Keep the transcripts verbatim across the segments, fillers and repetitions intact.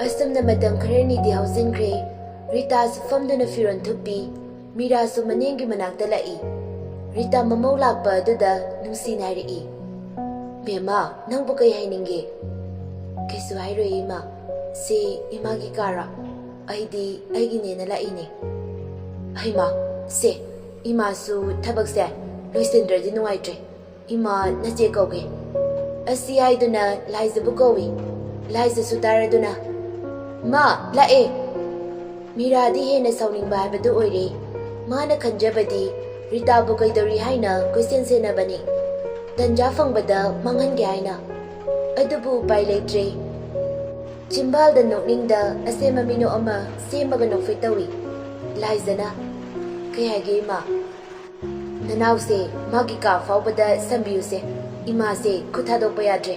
ꯑꯁꯨꯝꯅ ꯃꯇꯝ ꯈꯔꯅꯤꯗꯤ ꯍꯧꯖꯤꯟꯈ꯭ꯔꯦ꯫ ꯔꯤꯇꯥꯁꯨ ꯐꯝꯗꯨꯅ ꯐꯤꯔꯣꯜ ꯊꯨꯞꯄꯤ꯫ ꯃꯤꯔꯥꯁꯨ ꯃꯅꯦꯝꯒꯤ ꯃꯅꯥꯛꯇ ꯂꯥꯛꯏ꯫ ꯔꯤꯇꯥ ꯃꯃꯧ ꯂꯥꯛꯄ ꯑꯗꯨꯗ ꯅꯨꯡꯁꯤꯅ ꯍꯥꯏꯔꯛꯏ, "ꯕꯦꯝꯃ, ꯅꯪꯕꯨ ꯀꯩ ꯍꯥꯏꯅꯤꯡꯒꯦ?" "ꯀꯩꯁꯨ ꯍꯥꯏꯔꯣꯏ ꯏꯃꯥ꯫ ꯁꯤ ꯏꯃꯥꯒꯤ ꯀꯥꯔꯣ? ꯑꯩꯗꯤ ꯑꯩꯒꯤꯅꯦꯅ ꯂꯥꯛꯏꯅꯦ꯫" "ꯍꯩꯃꯥ, ꯁꯦ, ꯏꯃꯥꯁꯨ ꯊꯕꯛꯁꯦ ꯂꯣꯏꯁꯤꯟꯗ꯭ꯔꯗꯤ ꯅꯨꯡꯉꯥꯏꯇ꯭ꯔꯦ꯫ ꯏꯃꯥ, ꯅꯆꯦ ꯀꯧꯒꯦ꯫" ꯑꯁꯤ ꯍꯥꯏꯗꯨꯅ ꯂꯥꯏꯖꯕꯨ ꯀꯧꯏ꯫ ꯂꯥꯏꯖꯁꯨ ꯇꯥꯔꯗꯨꯅ, "ꯃꯥ, ꯂꯥꯛꯑꯦ!" ꯃꯤꯔꯥꯗꯤ ꯍꯦꯟꯅ ꯁꯥꯎꯅꯤꯡꯕ ꯍꯥꯏꯕꯗꯨ ꯑꯣꯏꯔꯦ꯫ ꯃꯥꯅ ꯈꯟꯖꯕꯗꯤ ꯔꯤꯇꯥꯕꯨ ꯀꯩꯗꯧꯔꯤ ꯍꯥꯏꯅ ꯀꯣꯏꯁꯦꯟ ꯁꯦꯟꯅꯕꯅꯤ꯫ ꯇꯟꯖꯥ ꯐꯪꯕꯗ ꯃꯥꯡꯍꯟꯒꯦ ꯍꯥꯏꯅ꯫ ꯑꯗꯨꯕꯨ ꯎꯄꯥꯏ ꯂꯩꯇ꯭ꯔꯦ꯫ ꯆꯤꯝꯕꯥꯜꯗ ꯅꯣꯛꯅꯤꯡꯗ ꯑꯁꯦꯝꯕ ꯃꯤꯅꯣꯛ ꯑꯃ ꯁꯦꯝꯃꯒ ꯅꯣꯛꯐꯦꯠ ꯇꯧꯏ꯫ ꯂꯥꯏꯖꯅ, "ꯀꯩ ꯍꯥꯏꯒꯦ ꯏꯃꯥ?" "ꯅꯅꯥꯎꯁꯦ ꯃꯥꯒꯤ ꯀꯥ ꯐꯥꯎꯕꯗ ꯁꯝꯕꯤꯌꯨꯁꯦ꯫ ꯏꯃꯥꯁꯦ ꯈꯨꯠ ꯊꯥꯗꯣꯛꯄ ꯌꯥꯗ꯭ꯔꯦ꯫"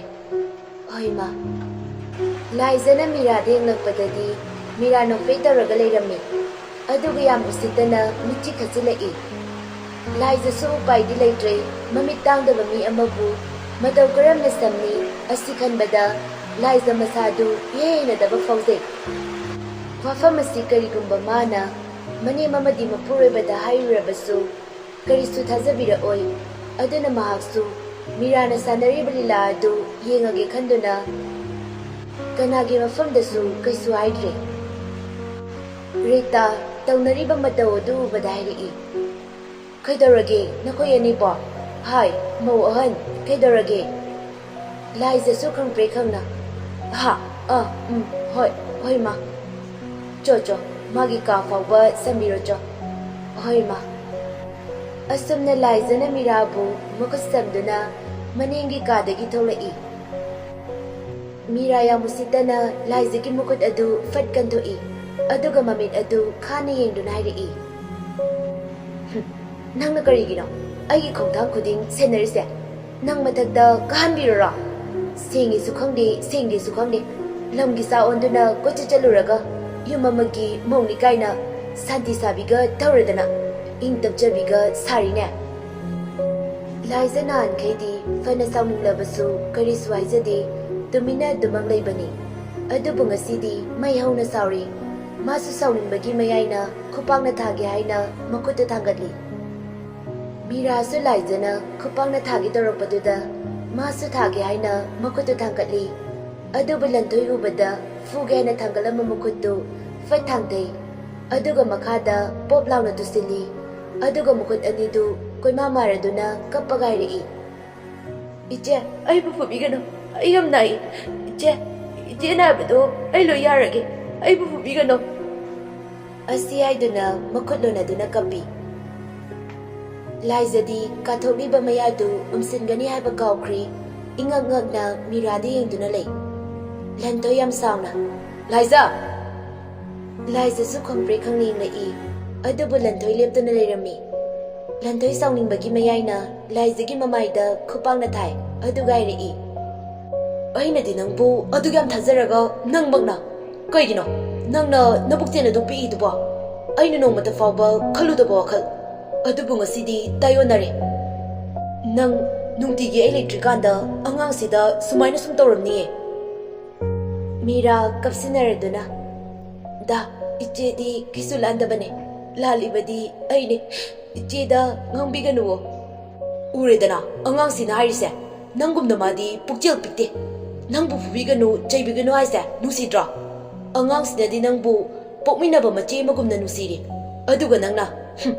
"ꯍꯣꯏ ꯏꯃꯥ꯫" ꯂꯥꯏꯖꯅ ꯃꯤꯔꯥꯗ ꯌꯦꯡꯂꯛꯄꯗꯗꯤ ꯃꯤꯔꯥ ꯅꯣꯛꯐꯦꯠ ꯇꯧꯔꯒ ꯂꯩꯔꯝꯃꯤ꯫ ꯑꯗꯨꯒ ꯌꯥꯝ ꯎꯁꯤꯠꯇꯅ ꯃꯤꯠꯆꯤ ꯈꯠꯆꯤꯜꯂꯛꯏ꯫ ꯂꯥꯏꯖꯁꯨ ꯎꯄꯥꯏꯗꯤ ꯂꯩꯇ꯭ꯔꯦ꯫ ꯃꯃꯤꯠ ꯇꯥꯡꯗꯕ ꯃꯤ ꯑꯃꯕꯨ ꯃꯇꯧ ꯀꯔꯝꯅ ꯁꯝꯅꯤ? ꯑꯁꯤ ꯈꯟꯕꯗ ꯂꯥꯏꯖ ꯃꯁꯥꯗꯨ ꯏꯍꯩ ꯍꯩꯅꯗꯕ ꯐꯥꯎꯖꯩ꯫ ꯋꯥꯐꯝ ꯑꯁꯤ ꯀꯔꯤꯒꯨꯝꯕ ꯃꯥꯅ ꯃꯅꯦꯝ ꯑꯃꯗꯤ ꯃꯄꯨꯔꯣꯏꯕꯗ ꯍꯥꯏꯔꯨꯔꯕꯁꯨ ꯀꯔꯤꯁꯨ ꯊꯥꯖꯕꯤꯔꯛꯑꯣꯏ꯫ ꯑꯗꯨꯅ ꯃꯍꯥꯛꯁꯨ ꯃꯤꯔꯥꯅ ꯁꯥꯟꯅꯔꯤꯕ ꯂꯤꯂꯥ ꯑꯗꯨ ꯌꯦꯡꯉꯒꯦ ꯈꯟꯗꯨꯅ ꯀꯅꯥꯒꯤ ꯃꯐꯝꯗꯁꯨ ꯀꯩꯁꯨ ꯍꯥꯏꯗ꯭ꯔꯦ꯫ ꯔꯤꯇꯥ ꯇꯧꯅꯔꯤꯕ ꯃꯇꯧ ꯑꯗꯨ ꯎꯕꯗ ꯍꯥꯏꯔꯛꯏ, "ꯀꯩꯗꯧꯔꯒꯦ ꯅꯈꯣꯏ ꯑꯅꯤꯕꯣ? ꯍꯥꯏ, ꯃꯧ ꯑꯍꯟ, ꯀꯩꯗꯧꯔꯒꯦ?" ꯂꯥꯏꯖꯁꯨ ꯈꯪꯄ꯭ꯔꯦꯛ ꯈꯪꯅ, "ꯍꯥ, ꯑ, ꯎꯝ, ꯍꯣꯏ, ꯍꯣꯏ ꯃꯥ꯫ ꯆꯣ, ꯆꯣ, ꯃꯥꯒꯤ ꯀꯥ ꯐꯥꯎꯕ ꯁꯝꯕꯤꯔꯣ ꯆꯣ꯫" "ꯍꯣꯏ ꯃꯥ꯫" ꯑꯁꯨꯝꯅ ꯂꯥꯏꯖꯅ ꯃꯤꯔꯥꯕꯨ ꯃꯈꯨꯠ ꯁꯝꯗꯨꯅ ꯃꯅꯤꯡꯒꯤ ꯀꯥꯗꯒꯤ ꯊꯣꯛꯂꯛꯏ꯫ ꯃꯤꯔꯥ ꯌꯥꯝ ꯎꯁꯤꯠꯇꯅ ꯂꯥꯏꯖꯒꯤ ꯃꯈꯨꯠ ꯑꯗꯨ ꯐꯠ ꯀꯟꯊꯣꯛꯏ, ꯑꯗꯨꯒ ꯃꯃꯤꯠ ꯑꯗꯨ ꯈꯥꯅ ꯌꯦꯡꯗꯨꯅ ꯍꯥꯏꯔꯛꯏ, "ꯍꯨꯝ, ꯅꯪꯅ ꯀꯔꯤꯒꯤꯅꯣ ꯑꯩꯒꯤ ꯈꯣꯡꯊꯥꯡ ꯈꯨꯗꯤꯡ ꯁꯦꯟꯅꯔꯤꯁꯦ? ꯅꯪ ꯃꯊꯛꯇ ꯀꯥꯍꯟꯕꯤꯔꯨꯔꯣ?" ꯁꯦꯡꯉꯦꯁꯨ ꯈꯪꯗꯦ, ꯁꯦꯡꯗꯦꯁꯨ ꯈꯪꯗꯦ, ꯂꯝꯒꯤ ꯆꯥ ꯑꯣꯟꯗꯨꯅ ꯀꯣꯏꯆꯠ ꯆꯠꯂꯨꯔꯒ ꯌꯨꯝ ꯑꯃꯒꯤ ꯃꯧꯅꯤ ꯀꯥꯏꯅ ꯁꯥꯟꯇꯤ ꯁꯥꯕꯤꯒ ꯇꯧꯔꯗꯅ ꯏꯪ ꯇꯞꯆꯕꯤꯒ ꯁꯥꯔꯤꯅꯦ꯫ ꯂꯥꯏꯖ ꯅꯍꯥꯟꯈꯩꯗꯤ ꯐꯅ ꯁꯥꯎꯅꯤꯡꯂꯕꯁꯨ ꯀꯔꯤꯁꯨ ꯍꯥꯏꯖꯗꯦ, ꯇꯨꯃꯤꯟꯅ ꯑꯗꯨꯃꯛ ꯂꯩꯕꯅꯤ꯫ ꯑꯗꯨꯕꯨ ꯉꯁꯤꯗꯤ ꯃꯩ ꯍꯧꯅ ꯁꯥꯎꯔꯤ꯫ ꯃꯥꯁꯨ ꯁꯥꯎꯅꯤꯡꯕꯒꯤ ꯃꯌꯥꯏꯅ ꯈꯨꯄꯥꯛꯅ ꯊꯥꯒꯦ ꯍꯥꯏꯅ ꯃꯈꯨꯠꯇꯨ ꯊꯥꯡꯒꯠꯂꯤ꯫ ꯃꯤꯔꯥꯁꯨ ꯂꯥꯏꯖꯅ ꯈꯨꯄꯥꯛꯅ ꯊꯥꯒꯦ ꯇꯧꯔꯛꯄꯗꯨꯗ ꯃꯥꯁꯨ ꯊꯥꯒꯦ ꯍꯥꯏꯅ ꯃꯈꯨꯠꯇꯨ ꯊꯥꯡꯒꯠꯂꯤ꯫ ꯑꯗꯨꯕꯨ ꯂꯟꯊꯣꯏ ꯎꯕꯗ ꯐꯨꯒꯦ ꯍꯥꯏꯅ ꯊꯥꯡꯒꯠꯂꯝꯕ ꯃꯈꯨꯠꯇꯨ ꯐꯠ ꯊꯥꯡꯊꯩ꯫ ꯑꯗꯨꯒ ꯃꯈꯥꯗ ꯄꯣꯞ ꯂꯥꯎꯅ ꯇꯨꯁꯤꯜꯂꯤ꯫ ꯑꯗꯨꯒ ꯃꯈꯨꯠ ꯑꯅꯤꯗꯨ ꯀꯣꯏꯃꯥ ꯃꯥꯔꯗꯨꯅ ꯀꯞꯄꯒ ꯍꯥꯏꯔꯛꯏ, "ꯏꯆꯦ, ꯑꯩꯕꯨ ꯐꯨꯕꯤꯒꯅꯨ꯫ ꯑꯩ ꯌꯥꯝ ꯅꯥꯏ꯫ ꯏꯆꯦ, ꯏꯆꯦ ꯅꯥꯕꯗꯣ ꯑꯩ ꯂꯣꯏ ꯌꯥꯔꯒꯦ꯫ ꯑꯩꯕꯨ ꯐꯨꯕꯤꯒꯅꯨ"꯫ ꯑꯁꯤ ꯍꯥꯏꯗꯨꯅ ꯃꯈꯨꯠ ꯂꯣꯟꯅꯗꯨꯅ ꯀꯞꯄꯤ꯫ ꯂꯥꯏꯖꯗꯤ ꯀꯥꯊꯣꯛꯂꯤꯕ ꯃꯌꯥꯗꯨ ꯎꯝꯁꯤꯟꯒꯅꯤ ꯍꯥꯏꯕ ꯀꯥꯎꯈ꯭ꯔꯦ꯫ ꯏꯉꯛ ꯉꯛꯅ ꯃꯤꯔꯥꯗ ꯌꯦꯡꯗꯨꯅ ꯂꯩ꯫ ꯂꯟꯊꯣꯏ ꯌꯥꯝ ꯁꯥꯎꯅ, "ꯂꯥꯏꯖ!" ꯂꯥꯏꯖꯁꯨ ꯈꯪꯄ꯭ꯔꯦꯛ ꯈꯪꯅ ꯌꯦꯡꯂꯛꯏ꯫ ꯑꯗꯨꯕꯨ ꯂꯟꯊꯣꯏ ꯂꯦꯞꯇꯨꯅ ꯂꯩꯔꯝꯃꯤ꯫ ꯂꯟꯊꯣꯏ ꯁꯥꯎꯅꯤꯡꯕꯒꯤ ꯃꯌꯥꯏꯅ ꯂꯥꯏꯖꯒꯤ ꯃꯃꯥꯏꯗ ꯈꯨꯄꯥꯛꯅ ꯊꯥꯏ꯫ ꯑꯗꯨꯒ ꯍꯥꯏꯔꯛꯏ, "ꯑꯩꯅꯗꯤ ꯅꯪꯕꯨ ꯑꯗꯨꯛ ꯌꯥꯝ ꯊꯥꯖꯔꯒ ꯅꯪꯃꯛꯅ ꯀꯩꯒꯤꯅꯣ ꯅꯪꯅ ꯅꯕꯨꯛꯆꯦꯜ ꯑꯗꯨ ꯄꯤꯛꯏꯗꯨꯕꯣ? ꯑꯩꯅ ꯅꯣꯡꯃꯇ ꯐꯥꯎꯕ ꯈꯜꯂꯨꯗꯕ ꯋꯥꯈꯜ꯫ ꯑꯗꯨꯕꯨ ꯉꯁꯤꯗꯤ ꯇꯥꯏꯌꯣꯟꯅꯔꯦ꯫ ꯅꯪ ꯅꯨꯡꯇꯤꯒꯤ ꯑꯩ ꯂꯩꯇ꯭ꯔꯤꯀꯥꯟꯗ ꯑꯉꯥꯡꯁꯤꯗ ꯁꯨꯃꯥꯏꯅ ꯁꯨꯝ ꯇꯧꯔꯝꯅꯤꯌꯦ"꯫ ꯃꯤꯔꯥ ꯀꯞꯁꯤꯟꯅꯔꯗꯨꯅ, "ꯗꯥ, ꯏꯆꯦꯗꯤ ꯀꯩꯁꯨ ꯂꯥꯟꯗꯕꯅꯦ꯫ ꯂꯥꯜꯂꯤꯕꯗꯤ ꯑꯩꯅꯦ꯫ ꯏꯆꯦꯗ ꯉꯥꯡꯕꯤꯒꯅꯨꯋꯣ꯫ ꯎꯔꯦꯗꯅ ꯑꯉꯥꯡꯁꯤꯅ ꯍꯥꯏꯔꯤꯁꯦ꯫ ꯅꯪꯒꯨꯝꯅ ꯃꯥꯗꯤ ꯄꯨꯛꯆꯦꯜ ꯄꯤꯛꯇꯦ꯫ ꯅꯪꯕꯨ ꯐꯨꯕꯤꯒꯅꯨ, ꯆꯩꯕꯤꯒꯅꯨ ꯍꯥꯏꯁꯦ ꯅꯨꯡꯁꯤꯗ꯭ꯔꯣ? ꯑꯉꯥꯡꯁꯤꯅꯗꯤ ꯅꯪꯕꯨ ꯄꯣꯛꯃꯤꯟꯅꯕ ꯃꯆꯦ ꯑꯃꯒꯨꯝꯅ ꯅꯨꯡꯁꯤꯔꯤ꯫ ꯑꯗꯨꯒ ꯅꯪꯅ, ꯍꯨꯝ"꯫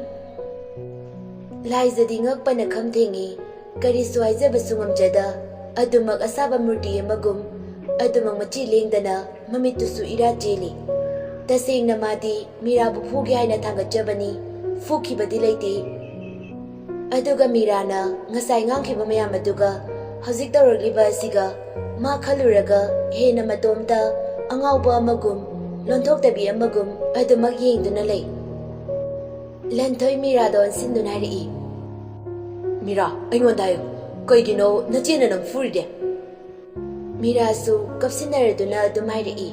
ꯂꯥꯏꯖꯗꯤ ꯉꯛꯄꯅ ꯈꯝ ꯊꯦꯡꯉꯤ꯫ ꯀꯔꯤꯁꯨ ꯍꯥꯏꯖꯕꯁꯨ ꯉꯝꯖꯗ, ꯑꯗꯨꯃꯛ ꯑꯁꯥꯕ ꯃꯨꯔꯇꯤ ꯑꯃꯒꯨꯝ, ꯑꯗꯨꯃꯛ ꯃꯆꯤ ꯂꯦꯡꯗꯅ ꯃꯃꯤꯠꯇꯨꯁꯨ ꯏꯔꯥ ꯆꯦꯜꯂꯤ꯫ ꯇꯁꯦꯡꯅ ꯃꯥꯗꯤ ꯃꯤꯔꯥꯕꯨ ꯐꯨꯒꯦ ꯍꯥꯏꯅ ꯊꯥꯡꯒꯠꯆꯕꯅꯤ, ꯐꯨꯈꯤꯕꯗꯤ ꯂꯩꯇꯦ꯫ ꯑꯗꯨꯒ ꯃꯤꯔꯥꯅ ꯉꯁꯥꯏ ꯉꯥꯡꯈꯤꯕ ꯃꯌꯥꯝ ꯑꯗꯨꯒ ꯍꯧꯖꯤꯛ ꯇꯧꯔꯛꯂꯤꯕ ꯑꯁꯤꯒ ꯃꯥ ꯈꯜꯂꯨꯔꯒ ꯍꯦꯟꯅ ꯃꯇꯣꯝꯇ ꯑꯉꯥꯎꯕ ꯑꯃꯒꯨꯝ, ꯂꯣꯟꯊꯣꯛꯇꯕꯤ ꯑꯃꯒꯨꯝ ꯑꯗꯨꯃꯛ ꯌꯦꯡꯗꯨꯅ ꯂꯩ꯫ ꯂꯟꯊꯣꯏ ꯃꯤꯔꯥꯗ ꯑꯣꯟꯁꯤꯟꯗꯨꯅ ꯍꯥꯏꯔꯛꯏ, "ꯃꯤꯔꯥ, ꯑꯩꯉꯣꯟꯗ ꯍꯥꯏꯌꯨ, ꯀꯩꯒꯤꯅꯣ ꯅꯆꯦꯅ ꯅꯪ ꯐꯨꯔꯤꯗꯦ?" ꯃꯤꯔꯥꯁꯨ ꯀꯞꯁꯤꯟꯅꯔꯗꯨꯅ ꯑꯗꯨꯝ ꯍꯥꯏꯔꯛꯏ,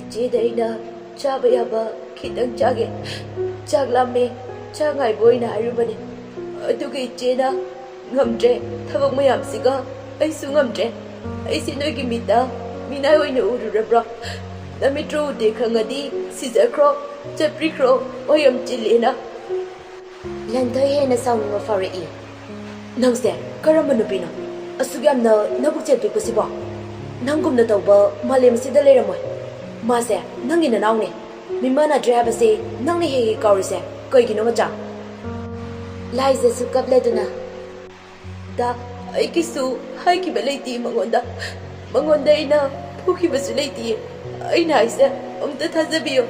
"ꯏꯆꯦꯗ ꯑꯩꯅ ꯆꯥꯕ ꯌꯥꯕ ꯈꯤꯇꯪ ꯆꯥꯒꯦ, ꯆꯥꯛ ꯂꯥꯝꯃꯦ, ꯆꯥꯛ ꯉꯥꯏꯕ ꯑꯣꯏꯅ ꯍꯥꯏꯔꯨꯕꯅꯦ꯫ ꯑꯗꯨꯒ ꯏꯆꯦꯅ, ꯉꯝꯗ꯭ꯔꯦ, ꯊꯕꯛ ꯃꯌꯥꯝꯁꯤꯒ ꯑꯩꯁꯨ ꯉꯝꯗ꯭ꯔꯦ, ꯑꯩꯁꯦ ꯅꯣꯏꯒꯤ ꯃꯤꯠꯇ ꯃꯤꯅꯥꯏ ꯑꯣꯏꯅ ꯎꯔꯨꯔꯕ꯭ꯔꯣ? ꯅꯃꯤꯠꯇ꯭ꯔꯣ ꯎꯗꯦ ꯈꯪꯉꯗꯤ ꯁꯤꯖꯈ꯭ꯔꯣ, ꯆꯠꯄꯤꯈ꯭ꯔꯣ, ꯍꯣꯏ ꯌꯥꯝ ꯆꯤꯜꯂꯦꯅ꯫ ꯂꯟꯊꯣꯏ ꯍꯦꯟꯅ ꯁꯥꯎꯅꯤꯡꯕ ꯐꯥꯎꯔꯛꯏ꯫ ꯅꯪꯁꯦ ꯀꯔꯝꯕ ꯅꯨꯄꯤꯅꯣ? ꯑꯁꯨꯛ ꯌꯥꯝꯅ ꯅꯕꯨꯛ ꯆꯦꯜ ꯄꯤꯛꯄꯁꯤꯕꯣ? ꯅꯪꯒꯨꯝꯅ ꯇꯧꯕ ꯃꯥꯂꯦꯝ ꯑꯁꯤꯗ ꯂꯩꯔꯝꯃꯣꯏ꯫ ꯃꯥꯁꯦ ꯅꯪꯒꯤ ꯅꯅꯥꯎꯅꯦ꯫ ꯃꯤꯃꯥꯟꯅꯗ꯭ꯔꯦ ꯍꯥꯏꯕꯁꯦ ꯅꯪꯅ ꯍꯦꯛ ꯍꯦꯛ ꯀꯥꯎꯔꯤꯁꯦ ꯀꯩꯒꯤꯅꯣ ꯃꯆꯥ? ꯂꯥꯏꯖꯁꯨ ꯀꯞꯂꯗꯨꯅ, ꯗꯥ, ꯑꯩꯒꯤꯁꯨ ꯍꯥꯏꯈꯤꯕ ꯂꯩꯇꯦ ꯃꯉꯣꯟꯗ꯫ ꯃꯉꯣꯟꯗ ꯑꯩꯅ ꯐꯨꯈꯤꯕꯁꯨ ꯂꯩꯇꯦ꯫ ꯑꯩꯅ ꯍꯥꯏꯁꯦ ꯑꯝꯇ ꯊꯥꯖꯕꯤꯌꯨ꯫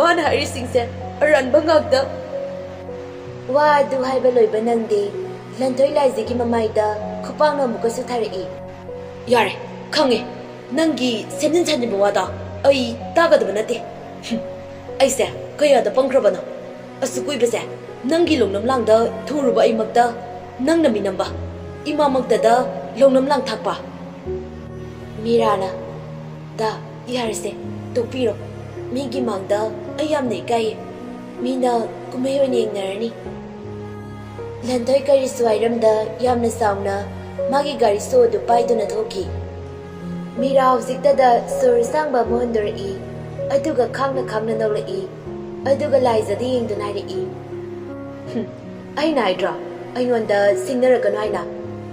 ꯃꯥꯅ ꯍꯥꯏꯔꯤꯁꯤꯡꯁꯦ ꯑꯔꯥꯟꯕ ꯉꯥꯛꯇ꯫ ꯋꯥ ꯑꯗꯨ ꯍꯥꯏꯕ ꯂꯣꯏꯕ ꯅꯪꯗꯦ꯫ ꯂꯟꯊꯣꯏ ꯂꯥꯏꯖꯒꯤ ꯃꯃꯥꯏꯗ ꯈꯨꯄꯥꯛꯅ ꯑꯃꯨꯛꯀꯁꯨ ꯊꯥꯔꯛꯏ꯫ ꯌꯥꯔꯦ, ꯈꯪꯉꯦ꯫ ꯅꯪꯒꯤ ꯁꯦꯝꯖꯤꯟ ꯁꯥꯖꯤꯟꯕ ꯋꯥꯗꯣ ꯑꯩ ꯇꯥꯒꯗꯕ ꯅꯠꯇꯦ꯫ ꯍꯨꯝ, ꯑꯩꯁꯦ ꯀꯌꯥꯗ ꯄꯪꯈ꯭ꯔꯕꯅꯣ? ꯑꯁꯨꯛ ꯀꯨꯏꯕꯁꯦ ꯅꯪꯒꯤ ꯂꯧꯅꯝ ꯂꯥꯡꯗ ꯊꯨꯔꯨꯕ ꯑꯩꯃꯛꯇ ꯅꯪꯅ ꯃꯤꯅꯝꯕ, ꯏꯃꯥꯃꯛꯇꯗ ꯂꯧꯅꯝ ꯂꯥꯡ ꯊꯥꯛꯄ꯫ ꯃꯤꯔꯥꯅ, ꯗꯥ, ꯌꯥꯔꯁꯦ, ꯇꯣꯛꯄꯤꯔꯣ꯫ ꯃꯤꯒꯤ ꯃꯥꯡꯗ ꯑꯩ ꯌꯥꯝꯅ ꯏꯀꯥꯏꯌꯦ꯫ ꯃꯤꯅ ꯀꯨꯝꯍꯩ ꯑꯣꯏꯅ ꯌꯦꯡꯅꯔꯅꯤ꯫ ꯂꯟꯊꯣꯏ ꯀꯔꯤꯁꯨ ꯍꯥꯏꯔꯝꯗ ꯌꯥꯝꯅ ꯆꯥꯎꯅ ꯃꯥꯒꯤ ꯒꯥꯔꯤ ꯁꯣ ꯑꯗꯨ ꯄꯥꯏꯗꯨꯅ ꯊꯣꯛꯈꯤ꯫ ꯃꯤꯔꯥ ꯍꯧꯖꯤꯛꯇꯗ ꯁꯣꯔ ꯑꯁꯥꯡꯕ ꯑꯃ ꯍꯣꯟꯗꯣꯔꯛꯏ, ꯑꯗꯨꯒ ꯈꯥꯡꯅ ꯈꯥꯡꯅ ꯅꯣꯛꯂꯛꯏ, ꯑꯗꯨꯒ ꯂꯥꯏꯖꯗ ꯌꯦꯡꯗꯨꯅ ꯍꯥꯏꯔꯛꯏ, "ꯍꯨꯝ, ꯑꯩꯅ ꯍꯥꯏꯗ꯭ꯔꯣ ꯑꯩꯉꯣꯟꯗ ꯁꯤꯡꯅꯔꯛꯀꯅꯨ ꯍꯥꯏꯅ?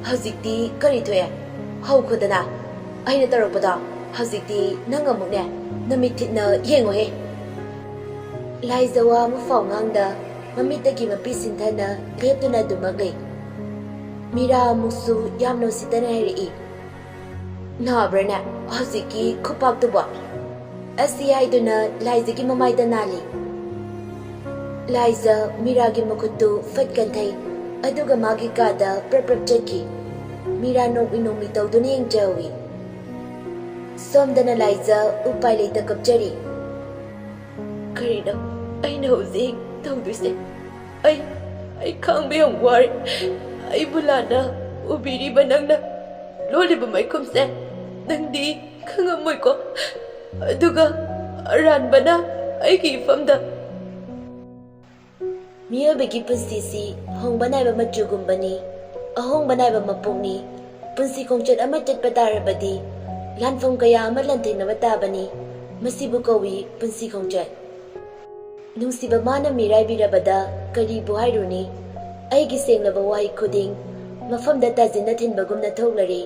ꯍꯧꯖꯤꯛꯇꯤ ꯀꯔꯤ ꯊꯣꯛꯑꯦ? ꯍꯧꯈꯣꯗꯅ꯫ ꯑꯩꯅ ꯇꯧꯔꯛꯄꯗꯣ ꯍꯧꯖꯤꯛꯇꯤ ꯅꯪ ꯑꯃꯨꯛꯅꯦ ꯅꯃꯤꯠ ꯊꯤꯠꯅ ꯌꯦꯡꯉꯨꯍꯦ!" ꯂꯥꯏꯖ ꯋꯥ ꯑꯃꯐꯥꯎ ꯉꯥꯡꯗ ꯃꯃꯤꯠꯇꯒꯤ ꯃꯄꯤ ꯁꯤꯟꯊꯅ ꯂꯦꯞꯇꯨꯅ ꯑꯗꯨꯃꯛ ꯂꯩ꯫ ꯃꯤꯔꯥ ꯑꯃꯨꯛꯁꯨ ꯌꯥꯝꯅ ꯎꯁꯤꯠꯇꯅ ꯍꯥꯏꯔꯛꯏ, "ꯅꯥꯕ꯭ꯔꯅꯦ ꯍꯧꯖꯤꯛꯀꯤ ꯈꯨꯄꯥꯛꯇꯨꯕꯣ?" ꯑꯁꯤ ꯍꯥꯏꯗꯨꯅ ꯂꯥꯏꯖꯒꯤ ꯃꯃꯥꯏꯗ ꯅꯥꯜꯂꯤ꯫ ꯂꯥꯏꯖ ꯃꯤꯔꯥꯒꯤ ꯃꯈꯨꯠꯇꯨ ꯐꯠ ꯀꯟꯊꯩ, ꯑꯗꯨꯒ ꯃꯥꯒꯤ ꯀꯥꯗ ꯄ꯭ꯔꯞ ꯄ꯭ꯔꯞ ꯆꯠꯈꯤ꯫ ꯃꯤꯔꯥ ꯅꯣꯛꯃꯤ ꯅꯣꯛꯃꯤ ꯇꯧꯗꯨꯅ ꯌꯦꯡꯖꯍꯧꯏ꯫ ꯁꯣꯝꯗꯅ ꯂꯥꯏꯖ ꯎꯄꯥꯏ ꯂꯩꯇ ꯀꯞꯆꯔꯤ꯫ "ꯀꯔꯤꯅꯣ ꯑꯩꯅ ꯍꯧꯖꯤꯛ ꯇꯧꯗꯣꯏꯁꯦ? ꯑꯩ, ꯑꯩ ꯈꯥꯡꯕ ꯌꯥꯝ ꯋꯥꯔꯦ꯫ ꯑꯩꯕꯨ ꯂꯥꯟꯅ ꯎꯕꯤꯔꯤꯕ ꯅꯪꯅ ꯂꯣꯜꯂꯤꯕ ꯃꯥꯏꯈꯨꯝꯁꯦ ꯅꯪꯗꯤ ꯈꯪꯉꯝꯃꯣꯏꯀꯣ꯫ ꯑꯗꯨꯒ ꯑꯔꯥꯟꯕꯅ ꯑꯩꯒꯤ ꯏꯐꯝꯗ" ꯃꯤꯑꯣꯏꯕꯒꯤ ꯄꯨꯟꯁꯤꯁꯤ ꯍꯣꯡꯕ ꯅꯥꯏꯕ ꯃꯆꯨꯒꯨꯝꯕꯅꯤ, ꯑꯍꯣꯡꯕ ꯅꯥꯏꯕ ꯃꯄꯣꯛꯅꯤ꯫ ꯄꯨꯟꯁꯤ ꯈꯣꯡꯆꯠ ꯑꯃ ꯆꯠꯄ ꯇꯥꯔꯕꯗꯤ ꯂꯥꯟꯐꯝ ꯀꯌꯥ ꯑꯃ ꯂꯥꯟꯊꯦꯡꯅꯕ ꯇꯥꯕꯅꯤ꯫ ꯃꯁꯤꯕꯨ ꯀꯧꯏ ꯄꯨꯟꯁꯤ ꯈꯣꯡꯆꯠ꯫ ꯅꯨꯡꯁꯤꯕ ꯃꯥꯅ ꯃꯤꯔꯥꯏꯕꯤꯔꯕꯗ ꯀꯔꯤꯕꯨ ꯍꯥꯏꯔꯨꯅꯤ? ꯑꯩꯒꯤ ꯁꯦꯡꯂꯕ ꯋꯥꯍꯩ ꯈꯨꯗꯤꯡ ꯃꯐꯝꯗ ꯇꯥꯁꯤꯟꯅ ꯊꯤꯟꯕꯒꯨꯝꯅ ꯊꯣꯛꯂꯔꯦ꯫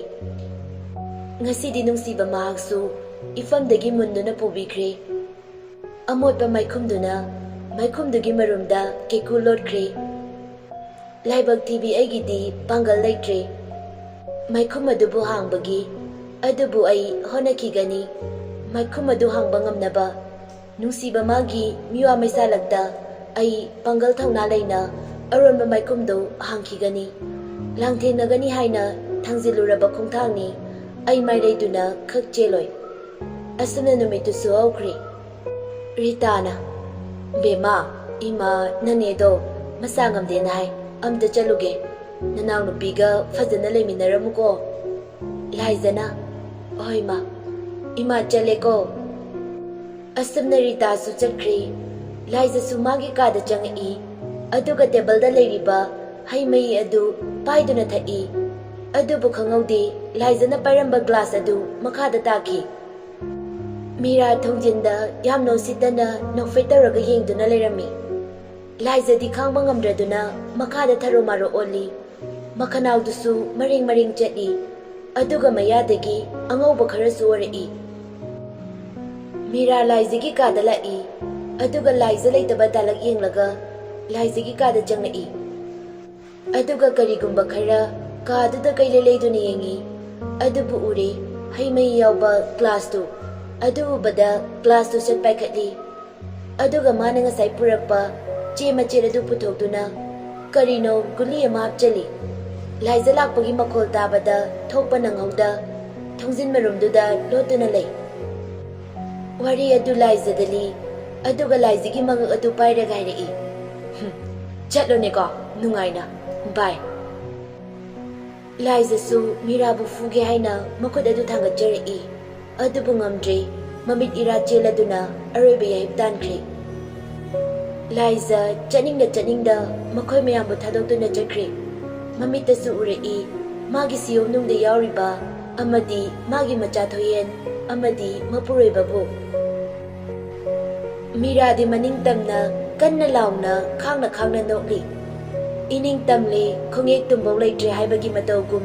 ꯉꯁꯤꯗꯤ ꯅꯨꯡꯁꯤꯕ ꯃꯍꯥꯛꯁꯨ ꯏꯐꯝꯗꯒꯤ ꯃꯨꯟꯗꯨꯅ ꯄꯨꯕꯤꯈ꯭ꯔꯦ꯫ ꯑꯃꯣꯠꯄ ꯃꯥꯏꯈꯨꯝꯗꯨꯅ ꯃꯥꯏꯈꯨꯝꯗꯨꯒꯤ ꯃꯔꯨꯝꯗ ꯀꯦꯀꯨ ꯂꯣꯠꯈ꯭ꯔꯦ꯫ ꯂꯥꯏꯕꯛ ꯊꯤꯕꯤ ꯑꯩꯒꯤꯗꯤ ꯄꯥꯡꯒꯜ ꯂꯩꯇ꯭ꯔꯦ ꯃꯥꯏꯈꯨꯝ ꯑꯗꯨꯕꯨ ꯍꯥꯡꯕꯒꯤ, ꯑꯗꯨꯕꯨ ꯑꯩ ꯍꯣꯠꯅꯈꯤꯒꯅꯤ꯫ ꯃꯥꯏꯈꯨꯝ ꯑꯗꯨ ꯍꯥꯡꯕ ꯉꯝꯅꯕ ꯅꯨꯡꯁꯤꯕ ꯃꯥꯒꯤ ꯃꯤꯋꯥ ꯃꯩꯁꯥꯂꯛꯇ ꯑꯩ ꯄꯥꯡꯒꯜ ꯊꯧꯅꯥ ꯂꯩꯅ ꯑꯔꯣꯟꯕ ꯃꯥꯏꯈꯨꯝꯗꯨ ꯍꯥꯡꯈꯤꯒꯅꯤ꯫ ꯂꯥꯟꯊꯦꯡꯅꯒꯅꯤ ꯍꯥꯏꯅ ꯊꯥꯡꯖꯤꯜꯂꯨꯔꯕ ꯈꯣꯡꯊꯥꯡꯅꯤ꯫ ꯑꯩ ꯃꯥꯏꯔꯩꯗꯨꯅ ꯈꯛ ꯆꯦꯜꯂꯣꯏ꯫ ꯑꯁꯨꯝꯅ ꯅꯨꯃꯤꯠꯇꯨꯁꯨ ꯍꯧꯈ꯭ꯔꯦ꯫ ꯔꯤꯇꯥꯅ, "ꯕꯦꯝꯃ, ꯏꯃꯥ, ꯅꯅꯦꯗꯣ ꯃꯁꯥ ꯉꯝꯗꯦꯅ ꯍꯥꯏ, ꯑꯝꯇ ꯆꯠꯂꯨꯒꯦ꯫ ꯅꯅꯥꯎꯅꯨꯄꯤꯒ ꯐꯖꯅ ꯂꯩꯃꯤꯟꯅꯔꯝꯃꯨꯀꯣ꯫" ꯂꯥꯏꯖꯅ, "ꯍꯣꯏ ꯃꯥ, ꯏꯃꯥ ꯆꯠꯂꯦꯀꯣ꯫" ꯑꯁꯨꯝꯅ ꯔꯤꯇꯥꯁꯨ ꯆꯠꯈ꯭ꯔꯦ꯫ ꯂꯥꯏꯖꯁꯨ ꯃꯥꯒꯤ ꯀꯥꯗ ꯆꯪꯉꯛꯏ꯫ ꯑꯗꯨꯒ ꯇꯦꯕꯜꯗ ꯂꯩꯔꯤꯕ ꯍꯩ ꯃꯍꯤ ꯑꯗꯨ ꯄꯥꯏꯗꯨꯅ ꯊꯛꯏ꯫ ꯑꯗꯨꯕꯨ ꯈꯪꯍꯧꯗꯦ, ꯂꯥꯏꯖꯅ ꯄꯥꯏꯔꯝꯕ ꯒ꯭ꯂꯥꯁ ꯑꯗꯨ ꯃꯈꯥꯗ ꯇꯥꯈꯤ꯫ ꯃꯤꯔꯥ ꯊꯣꯡꯖꯤꯟꯗ ꯌꯥꯝꯅ ꯎꯁꯤꯠꯇꯅ ꯅꯣꯛꯐꯦꯠ ꯇꯧꯔꯒ ꯌꯦꯡꯗꯨꯅ ꯂꯩꯔꯝꯃꯤ꯫ ꯂꯥꯏꯖꯗꯤ ꯈꯥꯡꯕ ꯉꯝꯗ꯭ꯔꯗꯨꯅ ꯃꯈꯥꯗ ꯊꯔꯣ ꯃꯥꯔꯣ ꯑꯣꯜꯂꯤ꯫ ꯃꯈꯅꯥꯎꯗꯨꯁꯨ ꯃꯔꯦꯡ ꯃꯔꯦꯡ ꯆꯠꯂꯤ꯫ ꯑꯗꯨꯒ ꯃꯌꯥꯗꯒꯤ ꯑꯉꯧꯕ ꯈꯔꯁꯨ ꯑꯣꯔꯛꯏ꯫ ꯃꯤꯔꯥ ꯂꯥꯏꯖꯒꯤ ꯀꯥꯗ ꯂꯥꯛꯏ꯫ ꯑꯗꯨꯒ ꯂꯥꯏꯖ ꯂꯩꯇꯕ ꯇꯥꯂꯛ ꯌꯦꯡꯂꯒ ꯂꯥꯏꯖꯒꯤ ꯀꯥꯗ ꯆꯪꯂꯛꯏ꯫ ꯑꯗꯨꯒ ꯀꯔꯤꯒꯨꯝꯕ ꯈꯔ ꯀꯥꯗꯨꯗ ꯀꯩꯂꯩ ꯂꯩꯗꯨꯅ ꯌꯦꯡꯏ꯫ ꯑꯗꯨꯕꯨ ꯎꯔꯦ, ꯍꯩ ꯃꯍꯤ ꯌꯥꯎꯕ ꯒ꯭ꯂꯥꯁꯇꯨ꯫ ꯑꯗꯨ ꯎꯕꯗ ꯒ꯭ꯂꯥꯁꯇꯨ ꯁꯠ ꯄꯥꯏꯈꯠꯂꯤ꯫ ꯑꯗꯨꯒ ꯃꯥꯅ ꯉꯁꯥꯏ ꯄꯨꯔꯛꯄ ꯆꯦ ꯃꯆꯦꯠ ꯑꯗꯨ ꯄꯨꯊꯣꯛꯇꯨꯅ ꯀꯔꯤꯅꯣ ꯒꯨꯂꯤ ꯑꯃ ꯍꯥꯞꯆꯤꯜꯂꯤ꯫ ꯂꯥꯏꯖ ꯂꯥꯛꯄꯒꯤ ꯃꯈꯣꯜ ꯇꯥꯕꯗ ꯊꯣꯛꯄ ꯅꯪꯍꯧꯗ ꯊꯣꯡꯖꯤꯟ ꯃꯔꯨꯝꯗꯨꯗ ꯂꯣꯠꯇꯨꯅ ꯂꯩ꯫ ꯋꯥꯔꯤ ꯑꯗꯨ ꯂꯥꯏꯖꯗ ꯂꯤ꯫ ꯑꯗꯨꯒ ꯂꯥꯏꯖꯒꯤ ꯃꯉꯛ ꯑꯗꯨ ꯄꯥꯏꯔꯒ ꯍꯥꯏꯔꯛꯏ, "ꯍꯨꯝ, ꯆꯠꯂꯣꯅꯦꯀꯣ, ꯅꯨꯡꯉꯥꯏꯅ꯫ ꯕꯥꯏ꯫" ꯂꯥꯏꯖꯁꯨ ꯃꯤꯔꯥꯕꯨ ꯐꯨꯒꯦ ꯍꯥꯏꯅ ꯃꯈꯨꯠ ꯑꯗꯨ ꯊꯥꯡꯒꯠꯆꯔꯛꯏ꯫ ꯑꯗꯨꯕꯨ ꯉꯝꯗ꯭ꯔꯦ꯫ ꯃꯃꯤꯠ ꯏꯔꯥ ꯆꯦꯜꯂꯗꯨꯅ ꯑꯔꯣꯏꯕ ꯌꯥꯍꯤꯞ ꯇꯥꯟꯈ꯭ꯔꯦ꯫ ꯂꯥꯏꯖ ꯆꯠꯅꯤꯡꯗ ꯆꯠꯅꯤꯡꯗ ꯃꯈꯣꯏ ꯃꯌꯥꯝꯕꯨ ꯊꯥꯗꯣꯛꯇꯨꯅ ꯆꯠꯈ꯭ꯔꯦ꯫ ꯃꯃꯤꯠꯇꯁꯨ ꯎꯔꯛꯏ, ꯃꯥꯒꯤ ꯁꯤꯌꯣꯝꯅꯨꯡꯗ ꯌꯥꯎꯔꯤꯕ ꯑꯃꯗꯤ ꯃꯥꯒꯤ ꯃꯆꯥ ꯊꯣꯏꯍꯦꯟ ꯑꯃꯗꯤ ꯃꯄꯨꯔꯣꯏꯕꯕꯨ꯫ ꯃꯤꯔꯥꯗꯤ ꯃꯅꯤꯡ ꯇꯝꯅ ꯀꯟꯅ ꯂꯥꯎꯅ ꯈꯥꯡꯅ ꯈꯥꯡꯅ ꯅꯣꯛꯂꯤ꯫ ꯏꯅꯤꯡ ꯇꯝꯂꯦ, ꯈꯣꯡꯌꯦꯛ ꯇꯨꯝꯕꯧ ꯂꯩꯇ꯭ꯔꯦ ꯍꯥꯏꯕꯒꯤ ꯃꯇꯧꯒꯨꯝ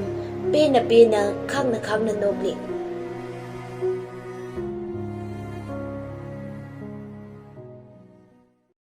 ꯄꯦꯟꯅ ꯄꯦꯟꯅ ꯈꯥꯡꯅ ꯈꯥꯡꯅ ꯅꯣꯛꯂꯤ꯫